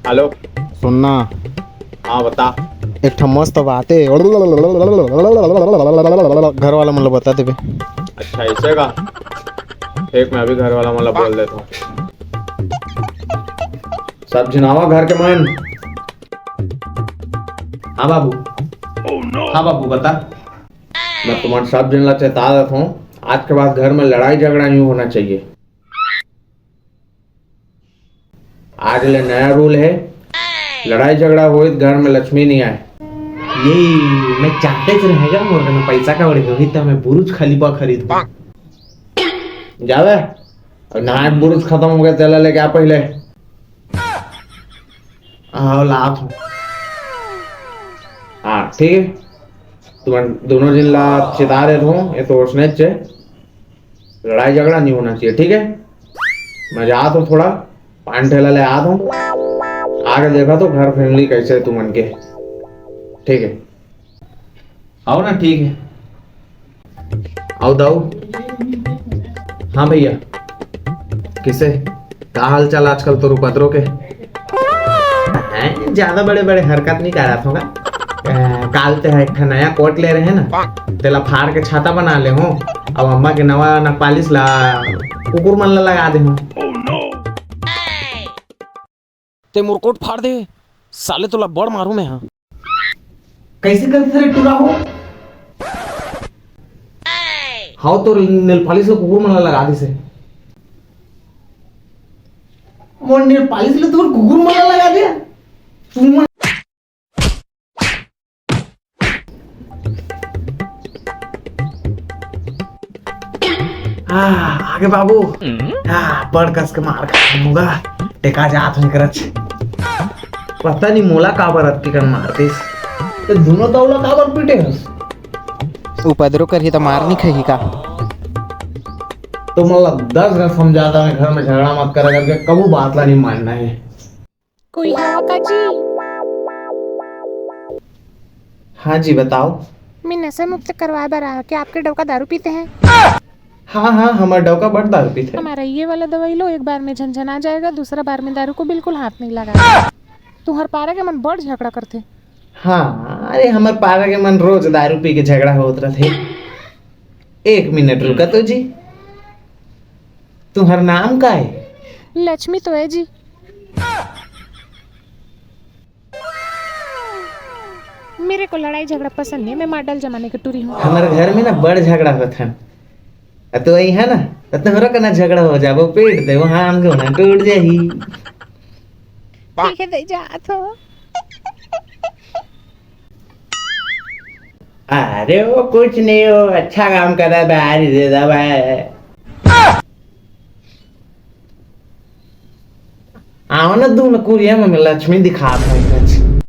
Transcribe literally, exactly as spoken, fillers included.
Hello. सुनना। हाँ, बता। एक ठो मस्त बात हे, घर वाला मन ला बता देबे। अच्छा, ऐसे का? ठीक, मैं अभी घर वाला मन ला बोल देता हूँ। सब झिन आवा घर के मन। हाँ बाबू। हाँ बाबू, बता। मैं तुमन सब झिन ला चेता देत हूँ, आज के बाद घर में लड़ाई झगड़ा नहीं होना चाहिए। आज ले नया रूल हे, लड़ाई झगड़ा होई त घर में लक्ष्मी नहीं आए। ये मैं जानते से रहेगा मोर कना पैसा का बड़े होही त मैं बुरुज खलीफा खरीद। जावे, अब नहाए बुरुज खत्म हो गया, तेला लेके आ पहले। हाँ, लात हूँ। हाँ, ठीक है। तुमन दोनों झिन ला चेता देत हूँ, ये तो उसने चे लड़ाई झगड़ा नहीं होना चाहिए, ठीक है? मैं जात हूँ, थोड़ा पान ठेला ले आत हूँ, आके देखा तो घर family कैसे हे तुमन के, ठीक है? आओ ना, ठीक है, आओ दाऊ। हाँ भैया, किसे, का हाल चाल आजकल तोर उपद्रव के? हैं, ज्यादा बड़े बड़े हरकत नहीं करत हों गा। अ, काल ते ह एक ठा नया कोट ले रहे ना, तेला फाड़ के छाता बना ले हों, अउ अम्मा के नवा नखपालिश ला कुकुर मन ला लगा दे हों। ते मोर कोट फाड़ दे, साले तोला बड़ मारू मैं, हाँ। कैसे करथे रे टूरा हो? हाव तोर नेल पालिश ला कुकुर मन ला लगा दिस हे। मोर नेल पालिश ला तोर कुकुर मन ला लगा दे। तू मन आ, आगे बाबू। आ, बड़ कस के मार खा होगा। टेका जात हूँ करच। पता नहीं मोला काबर अतकी कन मार दिस। ते दोनों तौला काबर पीटे हस? उपद्रव करही त मार नहीं खही का? तो मतलब दस घर समझाता मैं, घर में झगड़ा मत करा करके, कबू बात ला नहीं मानना है। कोई हवा का जी? हाँ जी, बताओ। मैं नशा मुक्त करवाए बर आया, क्या आपके डौका दारू पीते हैं? हाँ, हाँ, हमर डौका बड़ दारू पीथे। हमारा ये वाला दवाई लो, एक बार में झनझना जाएगा, दूसरा बार में दारू को बिल्कुल हाथ नहीं लगाएगा। तुम्हार पारा के मन बड़ झगड़ा करथे। हाँ, अरे हमर पारा के मन रोज दारू पी के झगड़ा होत रथे। एक मिनट रुका तो जी। तुम्हार नाम का है? लक्ष्मी तो है जी। मेरे को लड़ाई झगड़ा पसंद नहीं, मैं मॉडल जमाने के टूरी हूँ। हमारे घर में ना बड़ झगड़ा होत है। अ तो वही है ना, तो तोहरा कना झगड़ा हो जाबो, पीट दे, वहाँ आम के वहाँ टूट जाही। ठीक है, दे जात हो। अरे वो कुछ नहीं हो, अच्छा काम करा, बाहर ही दे दबा है। आओ ना, दूनो कुरिया में लक्ष्मी दिखात हूँ कुछ।